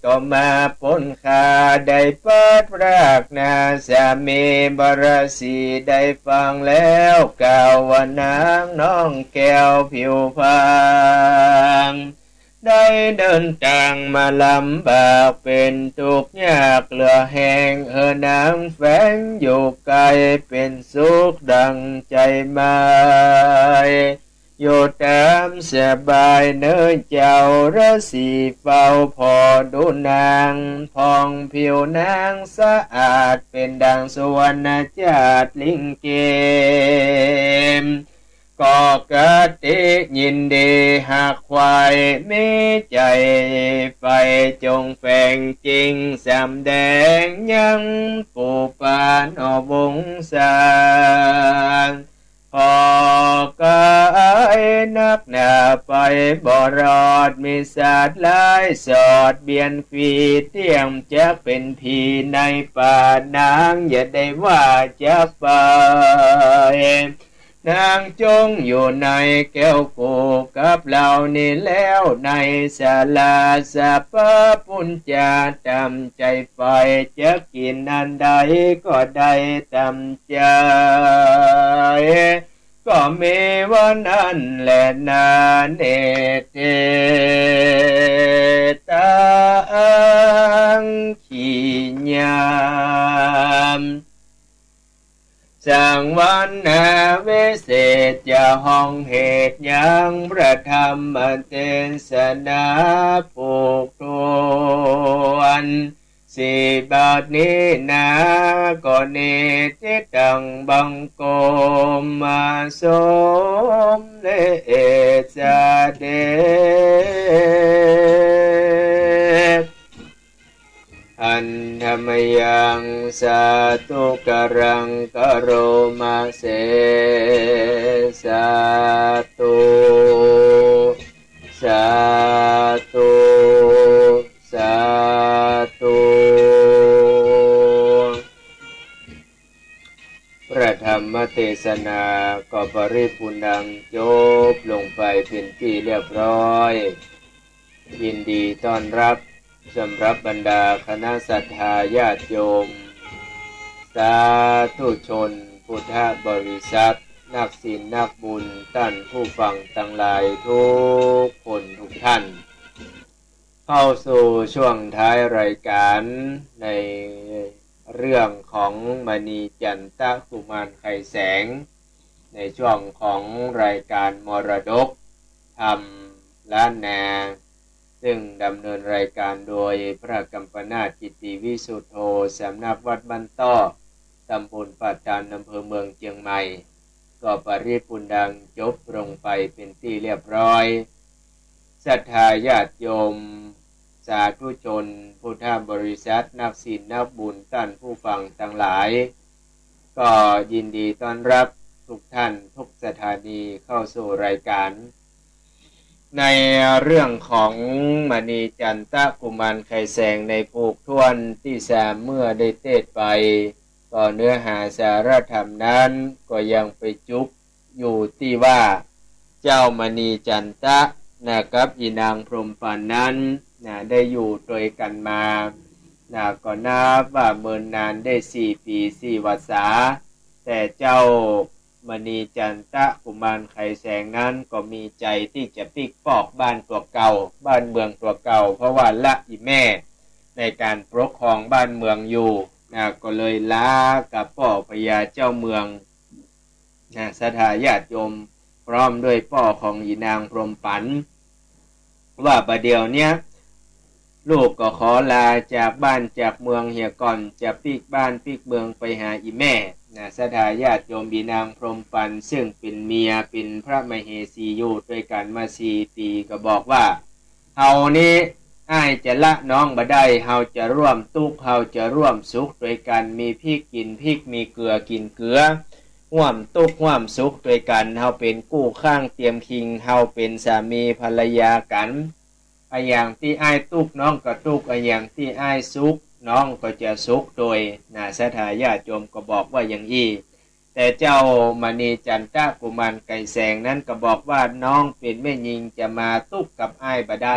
ก็มาป๊นข้า ได้พลัดพรากนาสามี พระราศีได้ฟังแล้ว กล่าวว่านางน้องแก้วผิวพราง ได้เดินตางมาลำบาก เป๋นตุ๊กข์ยากเหลือแฮง หื้อนางแฝงอยู่ใก้ เป๋นสุขดั่งใจ๋หมาย อยู่ต๋ามสบายเน่อเจ้า ราศีเฝ้าผ่อดูนาง ผ่องผิวนางสะอาด เป๋นดั่งสุวรรณจาตุลิงเกม ก็กติยินดีหากใฝ่ มีใจ๋ใฝ่จงแฝงจิ่ง สำแดงยังปู๋ปานอวงศา ขอก๋ายนักหนาไปบ่รอด มีสัตว์ร้ายสอดเบียดบีเตียม จักเป๋นผีในป่า นางอย่าได้ว่าจักไป นางจงอยู่ในแก้วคู่กับเฮานี้แล้ว ในศาลาสัพพะปุญญา ต๋ามใจ๋ใฝ่ จักกิ๋นอันใดก็ได้ต๋ามใจ๋ ก็มีว่านั้นแลนา เนติตัง ขีญา สังวรรณาวิเศษ จะฮ้องเหตุยังพระธรรมเตสนาผูกถ้วน สี่บาทนี้นา ก็เนติตัง บังคมมาสมเด็จเจ้าเดช Handa mayaṃ sādhukaraṃ karoma se. Sādhu, sādhu, sādhu. พระธรรมเทศนาก็ปริบูรณ์ดังจบลงไปเป๋นตี้เรียบร้อย ยินดีต้อนฮับสำหรับบรรดาคณะศรัทธาญาติโยม สาธุชน พุทธบริษัท นักศีลนักบุญ ต้านผู้ฟังตังหลายทุกคนทุกท่าน เข้าสู่ช่วงท้ายรายการ ในเรื่องของมณีจันตะกุมารไขแสง ในช่วงของรายการมรดกธรรมล้านนา ซึ่งดำเนินรายการโดยพระกัมปนาถ กิตติวิสุทโธ สำนักวัดบ้านต้อ ตำบลป่าตาด อำเภอเมืองเจียงใหม่ ก็ปริบูรณ์ดังจบลงไปเป๋นตี้เรียบร้อย ศรัทธาญาติโยม สาธุชน พุทธบริษัท นักศีลนักบุญ ต้านผู้ฟังตังหลาย ก็ยินดีต้อนฮับทุกท่านทุกสถานีเข้าสู่รายการ ในเรื่องของมณีจันตะกุมารไขแสงในผูกถ้วนตี้สาม เมื่อได้เตศน์ไป ก็เนื้อหาสาระธรรมนั้นก็ยังไปจุกอยู่ตี้ว่า เจ้ามณีจันตะนะกับอีนางพรหมปันนั้นนะได้อยู่ตวยกั๋นมานะ ก็นับว่าเมินนานได้สี่ปี๋สี่วรรษา แต่เจ้ามณีจันตะกุมารไขแสงนั้นก็มีใจ๋ตี้จะปิ๊กปอกบ้านตั๋วเก่า บ้านเมืองตั๋วเก่า เพราะว่าละอี่แม่ในก๋านปกครองบ้านเมืองอยู่นะ ก็เลยลากับป้อพญาเจ้าเมือง นะ ศรัทธาญาติโยม พร้อมด้วยป้อของอีนางพรหมปัน ว่าบ่าเดี่ยวเนี้ย ลูกก็ขอลาจากบ้านจากเมืองเหียก่อน จะปิ๊กบ้านปิ๊กเมืองไปหาอี่แม่นะ ศรัทธาญาติโยม อีนางพรหมปัน ซึ่งเป๋นเมียเป๋นพระมเหสีอยู่ตวยกั๋นมาสี่ปี๋ ก็บอกว่า เฮานี้ อ้ายจะละน้องบ่ได้ เฮาจะร่วมตุ๊กข์ เฮาจะร่วมสุขตวยกั๋น มีพริกกิ๋นพริก มีเกลือกิ๋นเกลือ ร่วมตุ๊กข์ร่วมสุขตวยกั๋น เฮาเป๋นกู้ข้างเตียมคิง เฮาเป๋นสามีภรรยากั๋น อะหยังตี้อ้ายตุ๊กข์ น้องก็ตุ๊กข์ อะหยังตี้อ้ายสุข น้องก็จะสุขตวยนะ ศรัทธาญาติโยมก็บอกว่าอย่างอี้ แต่เจ้ามณีจันตะกุมารไขแสงนั้นก็บอกว่า น้องเป๋นแม่ญิงจะมาตุ๊กข์กับอ้ายบ่ได้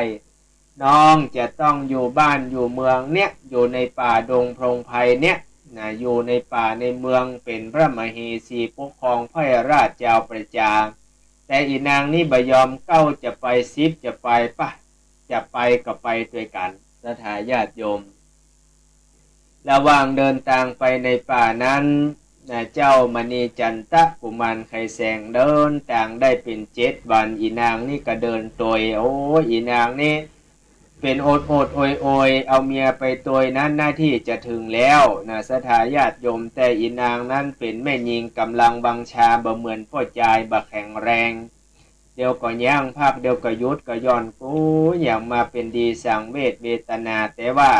น้องจะต้องอยู่บ้านอยู่เมืองเนี้ย อยู่ในป่าดงพงไพรเนี้ยนะ อยู่ในป่าในเมือง เป๋นพระมเหสีปกครองไพร่ราชยาวประจา แต่อี่นางนี้บ่ยอม เก๊าจะไป สิบจะไป ปะ จะไปก็ไปตวยกั๋น ศรัทธาญาติโยม ระหว่างเดินตางไปในป่านั้นนะ เจ้ามณีจันตะกุมารไขแสงเดินตางได้เป๋นเจ็ดวัน อี่นางนี้ก็เดินตวย โอ้ย อี่นางนี้เป๋นโอดโอดโอยโอย เอาเมียไปตวยนั้นนาตี้จะเถิงแล้วนะ ศรัทธาญาติโยม แต่อี่นางนั้นเป๋นแม่ญิงก๋ำลังวังชา บ่เหมือนป้อจาย บ่แข็งแรง เดี๋ยวก็ย้างพัก เดี๋ยวก็หยุดก็หย่อน กูอย่างมาเป๋นดีสังเวชเวทนา แต่ว่า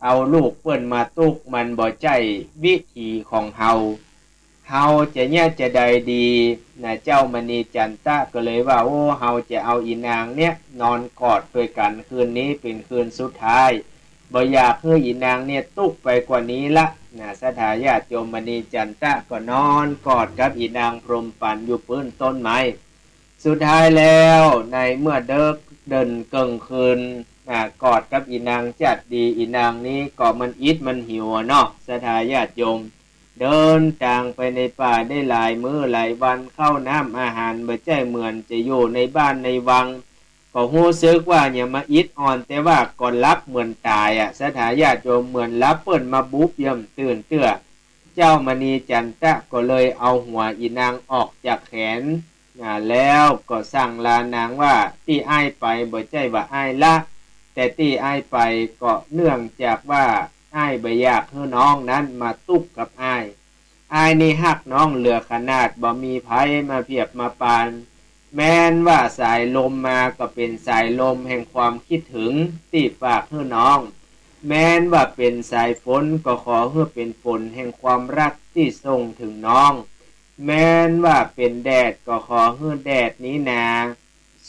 เอาลูกเปิ้นมาตุ๊กข์ มันบ่ใจ้วิถีของเฮา เฮาจะเยียะจาใดดีนะ เจ้ามณีจันตะก็เลยว่า โอ้ เฮาจะเอาอี่นางเนี้ยนอนกอดตวยกั๋นคืนนี้เป๋นคืนสุดท้าย บ่อยากหื้ออี่นางเนี้ยตุ๊กข์ไปกว่านี้ละนะ ศรัทธาญาติโยม มณีจันตะก็นอนกอดกับอี่นางพรหมปันอยู่ปื้นต้นไม้ สุดท้ายแล้วในเมื่อเดิกเดินเกิ่งคืนนะ กอดกับอี่นางจัดดี อี่นางนี้ก็มันอิดมันหิวอะเนาะ ศรัทธาญาติโยม เดินตางไปในป่าได้หลายมื้อหลายวัน ข้าวน้ำอาหารบ่ใจ้เหมือนจะอยู่ในบ้านในวัง ก็ฮู้สึกว่าเนี่ยมาอิดอ่อน แต่ว่าก็หลับเหมือนต๋ายอะ ศรัทธาญาติโยม เหมือนหลับเปิ้นมาบุบเยิ่มตื่นเตื้อ เจ้ามณีจันตะก็เลยเอาหัวอี่นางออกจากแขนนะ แล้วก็สั่งลานางว่า ตี้อ้ายไปบ่ใจ้ว่าอ้ายละ แต่ตี้อ้ายไปก็เนื่องจากว่าอ้ายบ่อยากหื้อน้องนั้นมาตุ๊กข์กับอ้าย อ้ายนี่ฮักน้องเหลือขนาด บ่มีใผมาเปียบมาปาน แม้นว่าสายลมมาก็เป๋นสายลมแห่งความคิดถึงตี้ฝากหื้อน้อง แม้นว่าเป๋นสายฝนก็ขอหื้อเป๋นฝนแห่งความฮักตี้ส่งเถิงน้อง แม้นว่าเป๋นแดดก็ขอหื้อแดดนี้นา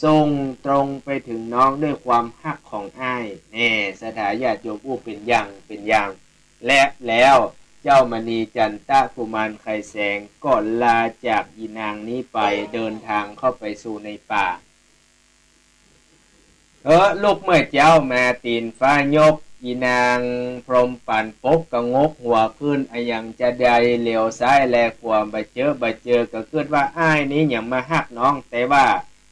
ส่งตรงไปเถิงน้องด้วยความฮักของอ้าย แน่ ศรัทธาญาติโยม อู้เป๋นอย่างเป๋นอย่าง และแล้วเจ้ามณีจันตะกุมารไขแสงก็ลาจากอีนางนี้ไป เดินทางเข้าไปสู่ในป่า เออ ลุกเมื่อเจ๊ามาตี๋นฟ้ายก อีนางพรหมปั๋นปกกะงกหัวขึ้น อะหยังจาใด เหลียวซ้ายแลขวา บ่เจอ บ่เจอ ก็กึ๊ดว่าอ้ายนี้หยังมาฮักน้อง แต่ว่า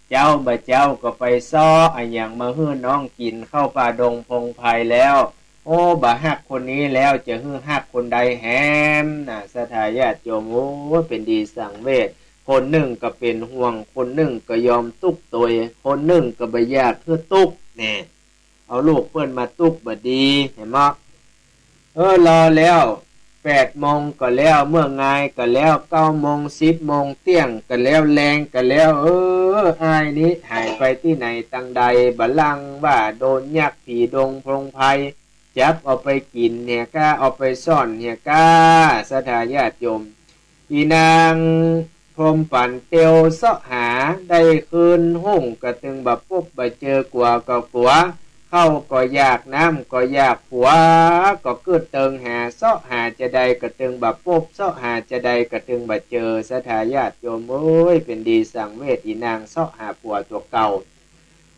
เจ๊าบ่าเจ๊าก็ไปเซาะอะหยังมาหื้อน้องกิ๋น เข้าป่าดงพงไพรแล้ว โอ้ บ่ฮักคนนี้แล้ว จะหื้อฮักคนใดแหม น่ะ ศรัทธาญาติโยม โอ้ เป๋นดีสังเวช คนนึ่งก็เป๋นห่วง คนนึ่งก็ยอมตุ๊กตวย คนนึ่งก็บ่อยากหื้อตุ๊ก แน่ เอาลูกเปิ้นมาตุ๊กบ่ดี หันก่อ เออ รอแล้ว แปดโมงก็แล้ว เมื่องายก็แล้ว เก้าโมง สิบโมง เตี้ยงก็แล้ว แลงก็แล้ว เออ อ้ายนี้หายไปตี้ไหนตังใด บ่ลังว่าโดนยักษ์ผีดงพงไพร จับเอาไปกิ๋นเหียก้า เอาไปซ่อนเหียก้า ศรัทธาญาติโยม อีนางพรหมปั๋นเตียวเซาะหา ได้คืนฮุ่งก็ตึงบ่ปบบ่เจอ กั๋วก็กั๋ว ข้าวก็อยาก น้ำก็อยาก ผัวก็กึ๊ดเติงหา เซาะหาจาใดก็ตึงบ่ปบ เซาะหาจาใดก็ตึงบ่เจอ ศรัทธาญาติโยมเอ้ย เป๋นดีสังเวช อีนางเซาะหาผัวตั๋วเก่า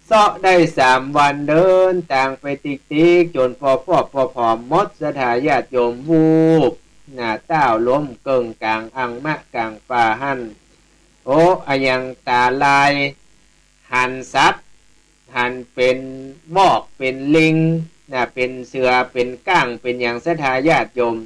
เซาะได้สามวัน เดินตางไปติ๊กๆ จ๋นปอปอปอผอมหมด ศรัทธาญาติโยม วูบ หน้าต้าวล้มเกิ่งก๋างอ่างมะก๋างป่าหั้น โอ้ อะหยังต๋าลาย หันสัตว์ หันเป๋นวอกเป๋นลิง น่ะ เป๋นเสือเป๋นก้างเป๋นหยัง ศรัทธาญาติโยม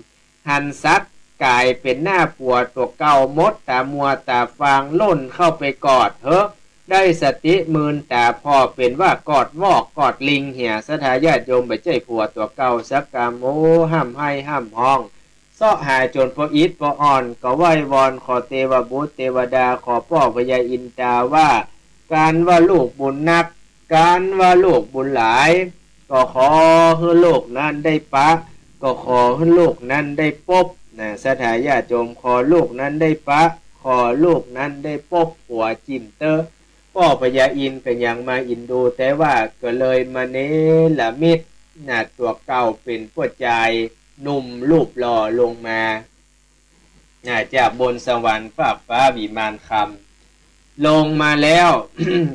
หันสัตว์ก๋ายเป๋นหน้าผัวตั๋วเก่าหมด ต๋ามัวต๋าฟางล่นเข้าไปกอด เฮ้อ ได้สติมืนต๋าผ่อ เป๋นว่ากอดวอกกอดลิงเหีย ศรัทธาญาติโยม บ่ใจ้ผัวตั๋วเก่าสักกำ โอ้ ฮ่ำไห้ฮ่ำฮ้อง เซาะหาจ๋นปออิดปออ่อน ก็ไหว้วอนขอเตวบุตรเตวดา ขอป้อพญาอินต๋าว่า ก๋านว่าลูกบุญนัก ก๋านว่าลูกบุญหลาย ก็ขอหื้อลูกนั้นได้ปะ ก็ขอหื้อลูกนั้นได้ปบ น่ะ ศรัทธาญาติโยม ขอลูกนั้นได้ปะ ขอลูกนั้นได้ปบ ผัวจิ่มเต๊อะ ป้อพญาอินก็ยังมาอินดู แต่ว่าก็เลยมาเนรมิต น่ะ ตั๋วเก่าเป๋นป้อจายหนุ่มรูปหล่อลงมา น่ะ จากบนสวรรค์ฟากฟ้าวิมานคำ ลงมาแล้ว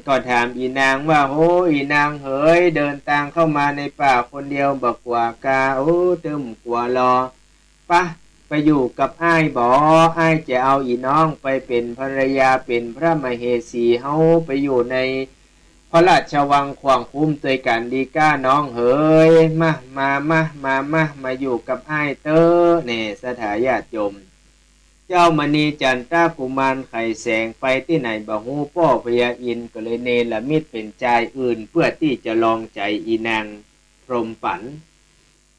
ก็ถามอีนางว่า โห อีนางเหย เดินตางเข้ามาในป่าคนเดียวบ่กั๋วกา โอ้ ตึมกั๋วลอ ปะ ไปอยู่กับอ้ายบ่ อ้ายจะเอาอีน้องไปเป๋นภรรยา เป๋นพระมเหสี เฮาไปอยู่ใน พระราชวังขวางคุ้มตวยกั๋นดีก้าน้องเหย มา มา มา มา มา มาอยู่กับอ้ายเต๊อะ แน่ ศรัทธาญาติโยม เจ้ามณีจันตะกุมารไขแสงไปตี้ไหนบ่ฮู้ ป้อพญาอินทร์ก็เลยเนรมิตเป๋นจายอื่น เปื้อตี้จะลองใจ๋อีนางพรหมปั๋น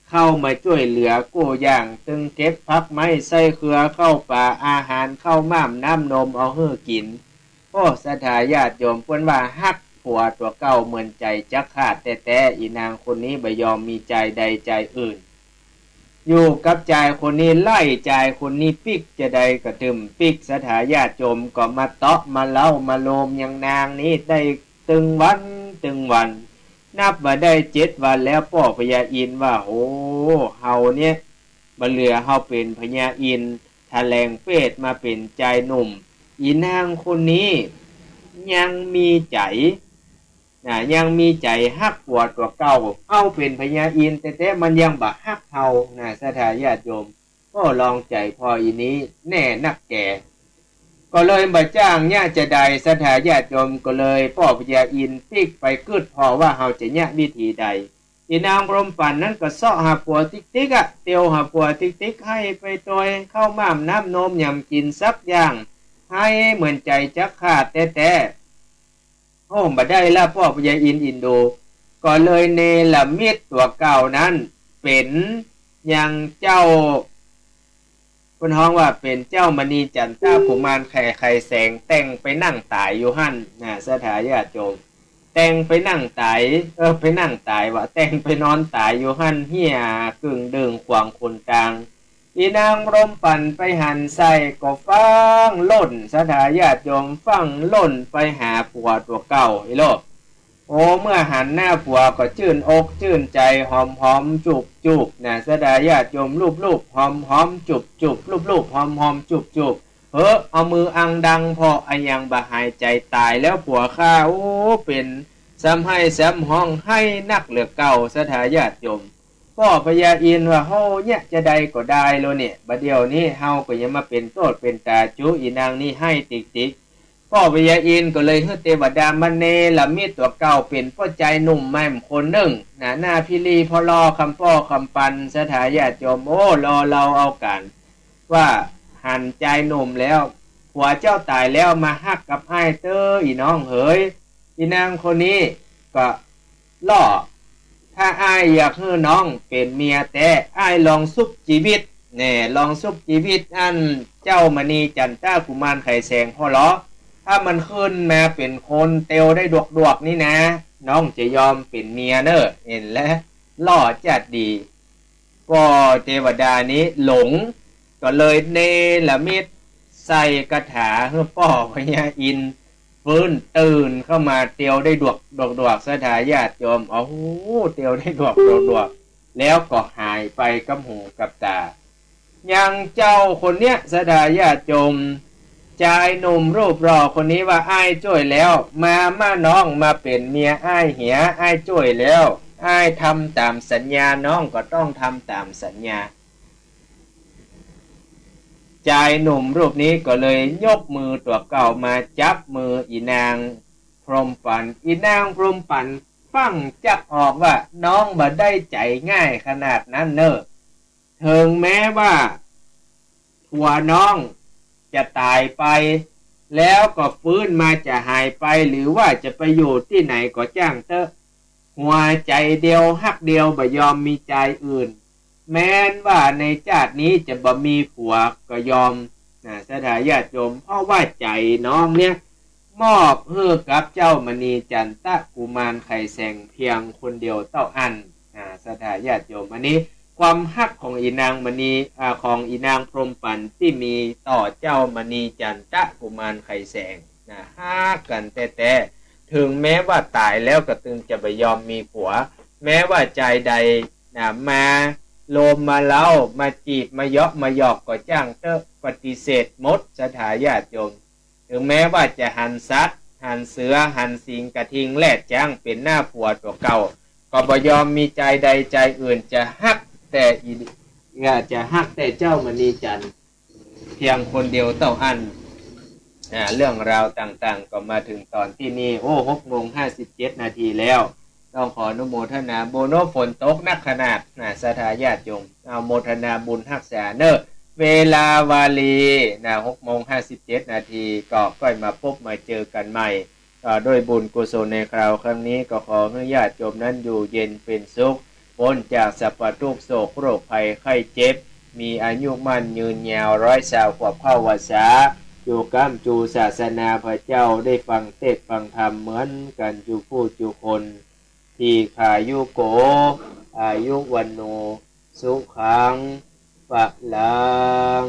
เข้ามาจ้วยเหลือกู้อย่าง ตึงเก็บผักไม้ไส้เครือ ข้าวป๋าอาหาร ข้าวหม้ามน้ำนมเอาหื้อกิ๋น โอ้ ศรัทธาญาติโยม เปิ้นว่าฮักผัวตั๋วเก่าเหมือนใจ๋จักขาดแต๊ๆ อีนางคนนี้บ่ยอมมีจายใดจายอื่น อยู่กับจายคนนี้ ไล่จายคนนี้ปิ๊กจาใดก็ตึมปิ๊ก ศรัทธาญาติโยมก็มาเตาะมาเล้ามาโลมยังนางนี้ได้ตึงวันตึงวัน นับว่าได้เจ็ดวันแล้ว ป้อพญาอินทร์ว่า โห เฮาเนี่ย บ่เหลือเฮาเป๋นพญาอินทร์ ถะแหลงเพศมาเป๋นจายหนุ่ม อีนางคนนี้ยังมีใจ๋ น่ะ ยังมีใจ๋ฮักผัวตั๋วเก่า เฮาเป๋นพญาอินทร์แต๊ๆ มันยังบ่ฮักเฮา น่ะ ศรัทธาญาติโยม โอ้ ลองใจ๋ผ่ออีนี้แน่นักแก ก็เลยบ่จ้างเยียะจาใด ศรัทธาญาติโยม ก็เลยป้อพญาอินทร์ปิ๊กไปกึ๊ดผ่อว่าเฮาจะเยียะวิธีใด อีนางพรหมปั๋นนั้นก็เซาะหาผัวติ๊กๆ อะ เตียวหาผัวติ๊กๆ ไห้ไปตวย ข้าวหม้ามน้ำนมหย่ำกิ๋นสักอย่าง ไห้เหมือนใจ๋จักขาดแต๊ๆ โอ้ บ่ได้ละ ป้อพญาอินทร์อินดู ก็เลยเนรมิตตั๋วเก่านั้นเป๋นยังเจ้า เปิ้นฮ้องว่าเป๋นเจ้ามณีจันตะกุมารไข ไขแสง แต่งไปนั่งต๋ายอยู่หั้น น่ะ ศรัทธาญาติโยม แต่งไปนั่งต๋าย เออ ไปนั่งต๋ายว่า แต่งไปนอนต๋ายอยู่หั้น เหี่ยกึ่งเดิงขวางคนตาง อี่นางพรหมปัณฑ์ไปหันใส่ก็ฟั่งล่น ศรัทธาญาติโยม ฟั่งล่นไปหาผัวตั๋วเก่าอี้โลก โอ้ เมื่อหันหน้าผัวก็จื้นอกจื้นใจ๋ หอมๆ จูบๆ นะ ศรัทธาญาติโยม ลูบๆ หอมๆ จูบๆ ลูบๆ หอมๆ จูบๆ เฮ้อ เอามืออังดัง เพราะอะหยังบ่หายใจ๋ ต๋ายแล้วผัวข้า โอ้ เป๋นซ้ำไห้ซ้ำฮ้อง ไห้นักเหลือเก่า ศรัทธาญาติโยม ป้อพญาอินทร์ว่า โฮ เนี่ย จะใดก็ได้แล้วเนี่ย บ่าเดี่ยวนี้เฮาก็ยังมาเป๋นโต้ษเป๋นต๋าจู๋ อี่นางนี่ไห้ติกๆ ป้อพญาอินทร์ก็เลยหื้อเตวดามาเนรมิตตั๋วเก่าเป๋นป้อจายหนุ่มมาแหมคนนึ่ง หน้าหน้าพี่ลี่ ผ่อหล่อ คำป้อคำปัน ศรัทธาญาติโยม โอ้ หล่อเหลาเอาก๋าน ว่าหันจายหนุ่มแล้ว ผัวเจ้าต๋ายแล้ว มาฮักกับอ้ายเต๊อะ อี่น้องเหย อี่นางคนนี้ก็ หล่อ ถ้าอ้ายอยากหื้อน้องเป๋นเมียแต๊ อ้ายลองสุบจีวิต แน่ ลองสุบจีวิตอันเจ้ามณีจันตะกุมารไขแสงผ่อหล่อ ถ้ามันขึ้นมาเป๋นคนเตียวได้ดวกๆ นี่นะ น้องจะยอมเป๋นเมียเน่อ หันแล หล่อจัดดี ป้อเตวดานี้หลง ก็เลยเนรมิตใส่คาถาหื้อป้อพญาอินทร์ ฟื้นตื่นเข้ามาเตียวได้ดวกๆ ดวกๆ ศรัทธาญาติโยม โอ้โห เตียวได้ดวกๆ ดวกๆ แล้วก็หายไปกับหูกับต๋า ยังเจ้าคนเนี้ย ศรัทธาญาติโยม จายหนุ่มรูปหล่อคนนี้ว่า อ้ายจ้วยแล้ว มา มาน้องมาเป๋นเมียอ้ายเหีย อ้ายจ้วยแล้ว อ้ายทำต๋ามสัญญา น้องก็ต้องทำต๋ามสัญญา จายหนุ่มรูปนี้ก็เลยยกมือตั๋วเก่ามาจับมืออี่นางพรหมปัณฑ์ อี่นางพรหมปัณฑ์ฟั่งจักออกว่า น้องบ่ได้ใจ๋ง่ายขนาดนั้นเน่อ เถิงแม้ว่าผัวน้องจะต๋ายไป แล้วก็ฟื้นมาจะหายไป หรือว่าจะไปอยู่ตี้ไหนก็จ้างเต๊อะ หัวใจ๋เดียวฮักเดียวบ่ยอมมีจายอื่น แม้นว่าในจาตินี้จะบ่มีผัวก็ยอม นะ ศรัทธาญาติโยม เพราะว่าใจ๋น้องเนี่ย มอบหื้อกับเจ้ามณีจันตะกุมารไขแสงเพียงคนเดียวเต้าอั้น นะ ศรัทธาญาติโยม อันนี้ความฮักของอี่นางมณี อ่า ของอี่นางพรหมปัณฑ์ตี้มีต่อเจ้ามณีจันตะกุมารไขแสง นะ ฮักกั๋นแต๊ๆ เถิงแม้ว่าต๋ายแล้วก็ตึงจะบ่ยอมมีผัว แม้ว่าจายใด นะ มาโลมมาเล้า มาจีบ มาเยาะมาหยอกก็จ้างเต๊อะ ปฏิเสธหมด ศรัทธาญาติโยม เถิงแม้ว่าจะหันสัตว์ หันเสือ หันสิงห์ กระทิง แรด จ๊าง เป๋นหน้าผัวตั๋วเก่า ก็บ่ยอมมีจายใดจายอื่น จะฮักแต่อี่ จะฮักแต่เจ้ามณีจันทร์ เพียงคนเดียวเต้าอั้น อ่า เรื่องราวต่างๆ ก็มาเถิงต๋อนตี้นี่ โอ้ หกโมงห้าสิบเจ็ดนาทีแล้ว ต้องขออนุโมทนาบุญ โอ้ ฝนตกหนักขนาดนะ ศรัทธาญาติโยม อนุโมทนาบุญฮักษาเน่อ เวลาวาลีนะ หกโมงห้าสิบเจ็ดนาที ก็ก้อยมาพบมาเจอกั๋นใหม่ ก็ด้วยบุญกุศลในคราวครั้งนี้ ก็ขอหื้อญาติโยมนั้นอยู่เย็นเป๋นสุข ป๊นจากสัพพะทุกข์โศกโรคภัยไข้เจ็บ มีอายุมั่นยืนยาว ร้อยซาวขวบเข้าพรรษา อยู่ก๊ำจู๋ศาสนาพระเจ้า ได้ฟังเตสน์ฟังธรรมเหมือนกั๋นจู๋ผู้จู๋คน ทีฆายุโก อายุวัณโณ สุขัง พลัง